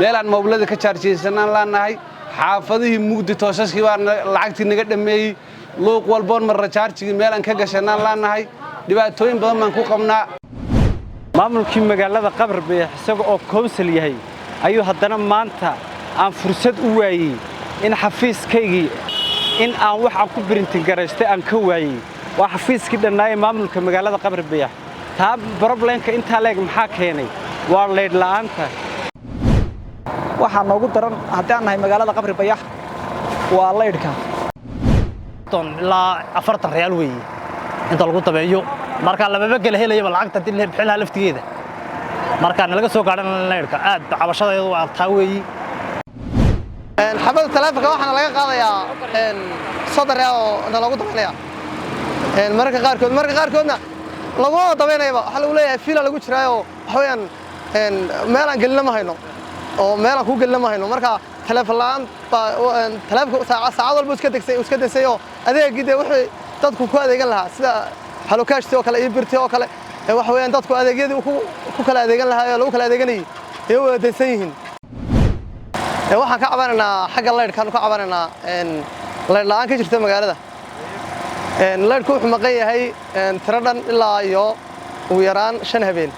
Meelaan moobilada ka jaarjiyeysanaan laannahay. Xaafadihii mugdi, toosaskii baa lacagtii naga dhammeeyey. Luuq walboon marra jaarjigii meelaan ka gashanaan laannahay. Dhibaatooyin badan baan ku qabnaa. Maamulkii magaalada Qabri Bayax isaga oo council yahay ayuu haddana maanta aan fursad u waayey in xafiiskaygii in aan wax aan ku printing garaystay aan ka waayey. Waa xafiiskii dhannaaye maamulka magaalada Qabri Bayax. Taa problemka intaa leeg maxaa keenay? Waa laydh la'aanta. Waxaa noogu daran haddii aan nahay magaalada Qabri Bayax waa laydhka. Ilaa 40 riyaal weeye inta lagu dabeeyo. Marka lamaba gela helayaba lacagta haddii la bixin lahaa laftigeeda. Marka nalaga soo gaadhan laydhka, aad cabashadeedu waa taa weeyi. Xabada taleefonka waxaana laga qaadayaa 30 riyaal oo naloogu dabaynaya mararka qaarkood. Mararka qaarkoodna laguma dabaynayaba. Waxaa lagu leeyahay fiila lagu jiraayo. Waxa weeyaan, meelaan gelina ma hayno oo meelaan kuu gelina ma hayno. Marka taleefon la'aan baa taleefonka saacad walba iska degsay, iska degsay oo adeegii dee wixii dadku ku adeegan lahaa, sida HelloCashti oo kale iyo birti oo kale, waxa weeyaan dadku adeegyadii ku kala adeegan lahaa ee lagu kala adeeganayay ay wada dansan yihiin. Waxaan ka cabanaynaa xagga laydhkaan ka cabanaynaa, laydh la'aan ka jirta magaalada. Laydhku wuxuu maqan yahay tiro dhan ilaa iyo ugu yaraan 5 habeen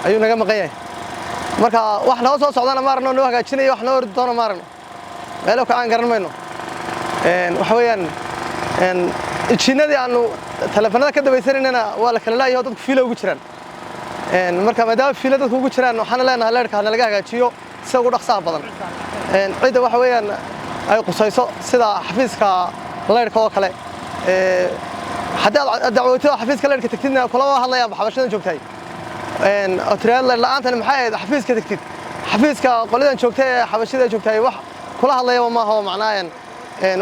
ayuu naga maqan yahay. Marka wax noo soo socdana ma aragno, noo hagaajinayo, wax noo ordi doona ma aragno, meelo kacaan garan mayno. Waxa weeyaan, injiinadii aanu taleefanada ka dabaysanaynana waa la kala laayahay oo dadku fiila ugu jiraan. Marka maadaama fiila dadku ugu jiraan, waxaana leenahay laydhka hana laga hagaajiyo sida ugu dhaqsaha badan. Cidda waxa weeyaan ay qusayso, sida xafiiska laydhka oo kale, haddii aad dacwootida xafiiska laydhka tagtidna kulama hadlayaan xabashadan joogtahay oo tiraad laydh la'aantani maxay ahayd. Xafiiska tagtid, xafiiska qoladan joogtay ee xabashida joogtahay wax kula hadlayaba maaha. Oo macnaha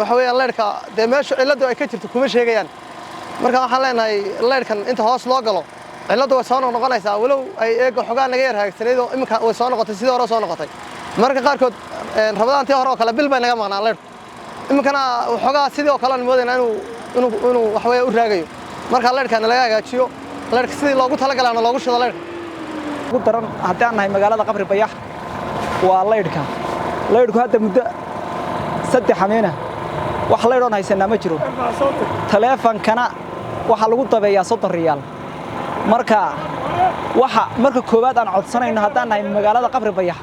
waxa weeyaan laydhka dee meesha cilladdu ay ka jirto kuma sheegayaan. Marka waxaan leenahay laydhkan inta hoos loo galo, cilladdu way soo noqnoqonaysaa, walow ay eega xogaa naga yar haagsanayd oo iminka way soo noqotay, sidii hore soo noqotay. Mararka qaarkood Ramadaantii hore oo kale bil bay naga maqnaa laydhku. Iminkana waxoogaa sidii oo kale aan moodaynaa inuu wax weeye u raagayo. Marka laydhkana laga hagaajiyo, laydhka sidii loogu talagalaana loogu shido laydhka. Ugu daran haddii aan nahay magaalada Qabri Bayax waa laydhka. Laydhku hadda muddo 3 hameena wax laydhoon haysanaa ma jiro. Taleefankana waxaa lagu dabeeyaa 30 riyaal. Marka waxa marka koowaad aan codsanayno haddaan nahay magaalada Qabri Bayax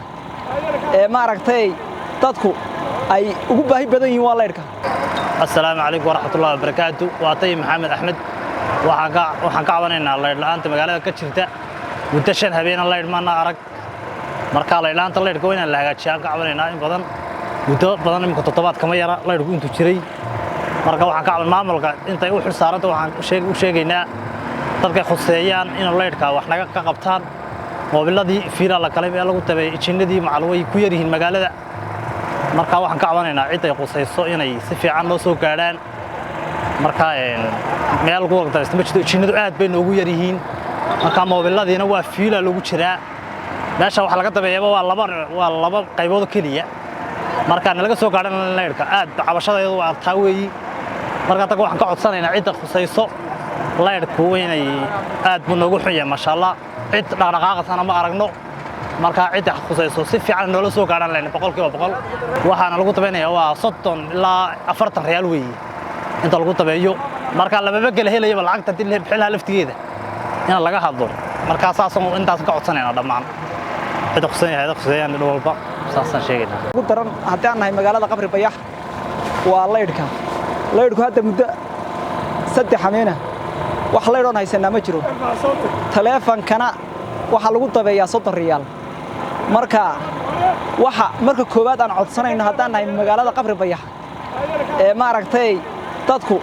ee maaragtay dadku ay ugu baahi badan yihiin waa laydhka. Assalaamu calaykum waraxmatullahi wabarakaatu. Waa Tayi Maxamed Axmed. Waxaan ka cabanaynaa laydh la'aanta magaalada ka jirta. Muddo 5 habeena laydh maana arag. Marka laydh la'aanta laydhka waa inaan la hagaajiyo aan ka cabanaynaa in badan, muddo badan. Imika toddobaad kama yara laydhku intuu jiray. Marka waxaan ka caban maamulka intay u xil saaranta, waxaan u sheegaynaa dadkay khuseeyaan inuu laydhka wax naga ka qabtaan. Moobiladii fiila la kalay meel lagu tabeeyay, ijinnadii macal way ku yar yihiin magaalada. Marka waxaan ka cabanaynaa cid ay khusayso inay si fiican noo soo gaadhaan. Marka meel lagu wada ma jirto, ijinnadu aad bay noogu yar yihiin. Marka moobiladiina waa fiila lagu jiraa. Meesha waxa laga dabeeyaba waa laba qaybood keliya. Marka nalaga soo gaadhan laydhka, aad cabashadeedu waa taa weeyi. Marka taga waxaan ka codsanaynaa cidda khusayso, laydhku inay aad buu noogu xun yahay, maasha Allah. Cid dhaqdhaqaaqasana ma aragno. Marka cidda khusayso si fiican noola soo gaadhan layn 100%. Waxaana lagu tabeynaya waa 30 ilaa 40 riyaal weeye inta lagu tabeeyo. Marka lamaba gela helayaba lacagta haddii la bixin lahaa laftigeeda in laga hadlo. Marka saasaan intaas ka codsanaynaa dhammaan cidda khuseeya, hay'ada khuseeyaan dhan walba saasaan sheegaynaa. Ugu daran haddii aan nahay magaalada Qabri Bayax waa laydhka. Laydhku hadda muddo 3 hameena wax laydhoon haysanaa ma jiro. Taleefankana waxaa lagu dabeeyaa 30 riyaal. Marka waxa marka koowaad aan codsanayno haddaan nahay magaalada Qabri Bayax ee maaragtay dadku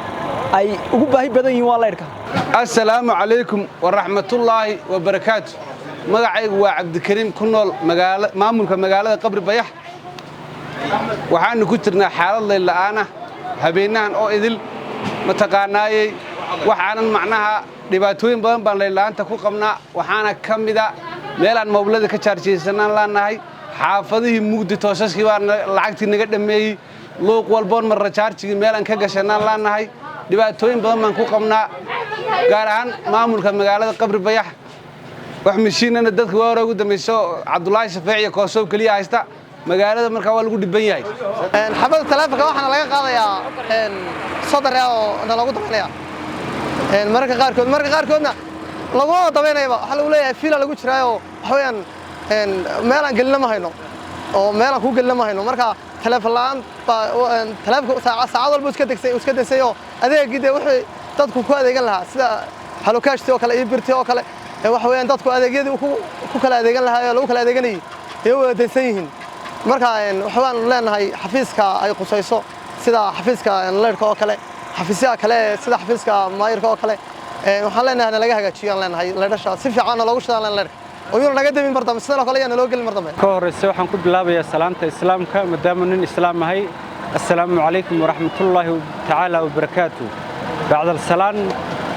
ay ugu baahi badan yihiin waa laydhka. Assalaamu calaykum waraxmatullaahi wabarakaatu. Magacaygu waa Cabdikariim, ku nool maamulka magaalada Qabri Bayax. Waxaannu ku jirnaa xaalad laydhla'aan ah habeennahan oo idil mataqaanaayey. Waxaanan macnaha dhibaatooyin badan baan laydhla'aanta ku qabnaa. Waxaana ka mida meelaan moobilada ka jaarjiyeysanaan laannahay. Xaafadihii mugdi, toosaskii baa lacagtii naga dhammeeyey. Luuq walboon marra jaarjigii meelaan ka gashanaan laannahay. Dhibaatooyin badan baan ku qabnaa, gaar ahaan maamulka magaalada Qabri Bayax. Wax mishiinana dadka waa hore ugu dambayso. Cabdulaahi Shafeec iyo Koosoob keliya haysta. Magaalada markaa waa lagu dhiban yahay. Xabada taleefonka waxaana laga qaadayaa 30 riyaal oo nalagu dabaynaya mararka qaarkood. Mararka qaarkoodna laguma dabaynayaba. Waxaa lagu leeyahay fiila lagu jiraayoo, waxa weeyaan, meelaan gelina ma hayno oo meelaan kuu gelina ma hayno. Marka taleefon la'aan baa taleefonka saacad walba iska degsay, iska degsay oo adeegii dee wixii dadku ku adeegan lahaa, sida HelloCash-tii oo kale iyo birtii oo kale, waxa weeyaan dadku adeegyadii ku kala adeegan lahaa oo lagu kala adeeganayay ay wada dansan yihiin. Marka waxaan leenahay xafiiska ay qusayso, sida xafiiska leyrka oo kale, xafiisyaha kale, sida xafiiska maayirka oo kale, waxaan leenahay na laga hagaajiyo aan leenahay leydhasha si fiican loogu shidaan leen leyrka oo yuuna naga demin mar dambe, sidan oo kale ayaa naloo gelin mar dambe. Ka horreysa waxaan ku bilaabayaa salaamta Islaamka, maadaama nin Islaam ahay. Assalaamu calaykum waraxmatullaahi tacaala wabarakaatu. Bacdal salaan,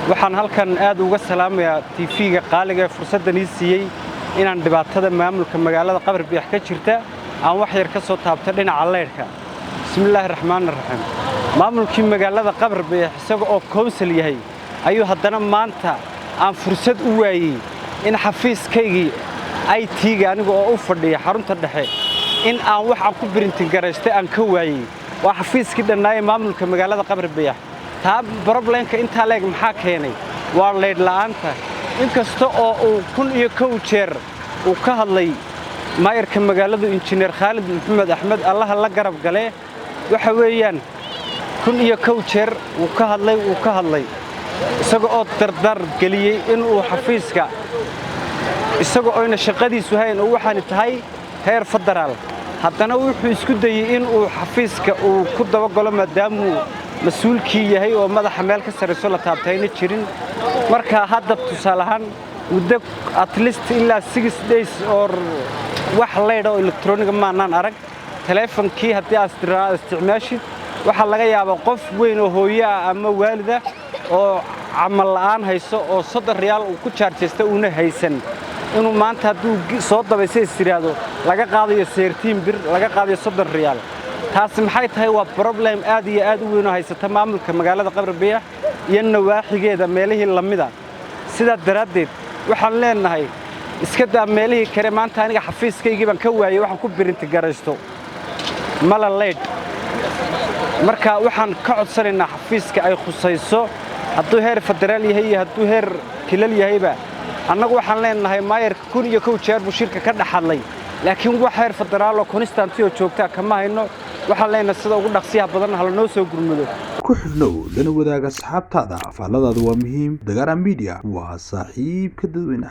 waxaan halkan aad uga salaamayaa TV-ga qaaliga ee fursaddan ii siiyey inaan dhibaatada maamulka magaalada Qabri Bayax ka jirta aan wax yar ka soo taabto dhinaca leydhka. Bismillaahi raxmaani raxiim. Maamulkii magaalada Qabri Bayax, isaga oo council yahay, ayuu haddana maanta aan fursad u waayey in xafiiskaygii IT-ga, aniga oo u fadhiya xarunta dhexe, in aan wax aan ku printing garaystay aan ka waayey. Waa xafiiskii dhannaaye maamulka magaalada Qabri Bayax. Taa problem-ka intaa leeg maxaa keenay? Waa leydh la'aanta. Inkasta oo uu 1001 jeer uu ka hadlay maayarka magaaladu, Injineer Khaalid Maxamed Axmed, Allaha la garab galee, waxa weeyaan 1001 jeer wuu ka hadlay, wuu ka hadlay, isaga oo dardar geliyey inuu xafiiska, isaga oyna shaqadiisu hayn oo waxaani tahay heer federaal, haddana wuxuu isku dayey inuu xafiiska uu ku dabagalo, maadaamuu mas-uulkii yahay oo madaxa meel ka sarrayso la taabtayna jirin. Marka hadda tusaale ahaan muddo at least ilaa 6 days oo wax leydha oo elektroniga maanaan arag. Taleefonkii haddii aad isticmaashid, waxaa laga yaabaa qof weyn oo hooyo ah ama waalida oo camal la'aan hayso oo 30 riyaal uu ku jaarjaysta uuna haysan, inuu maanta hadduu soo dabaysa is yidhaahdo laga qaadayo 13 bir, laga qaadayo 30 riyaal. Taasi maxay tahay? Waa problem aad iyo aad u weyn oo haysata maamulka magaalada Qabri Bayax iyo nawaaxigeeda meelihii lamida. Sidaa daraaddeed waxaan leenahay, iska daa meelihii kale, maanta aniga xafiiskaygii baan ka waayey waxaan ku print garaysto, mala leydh. Marka waxaan ka codsanaynaa xafiiska ay khusayso, hadduu heer federaal yahay iyo hadduu heer kilal yahayba. Annagu waxaan leenahay maayarka 1001 jeer buu shirka ka dhex hadlay, laakiin wax heer federaal oo constant oo joogtaa kama hayno. Waxaan leenahay sida ugu dhaqsiyaha badan hala noo soo gurmado. Ku xidhnow, lana wadaaga asxaabtaada. Faalladaadu waa muhiim. Dagaara Media waa saaxiibka dadweynaha.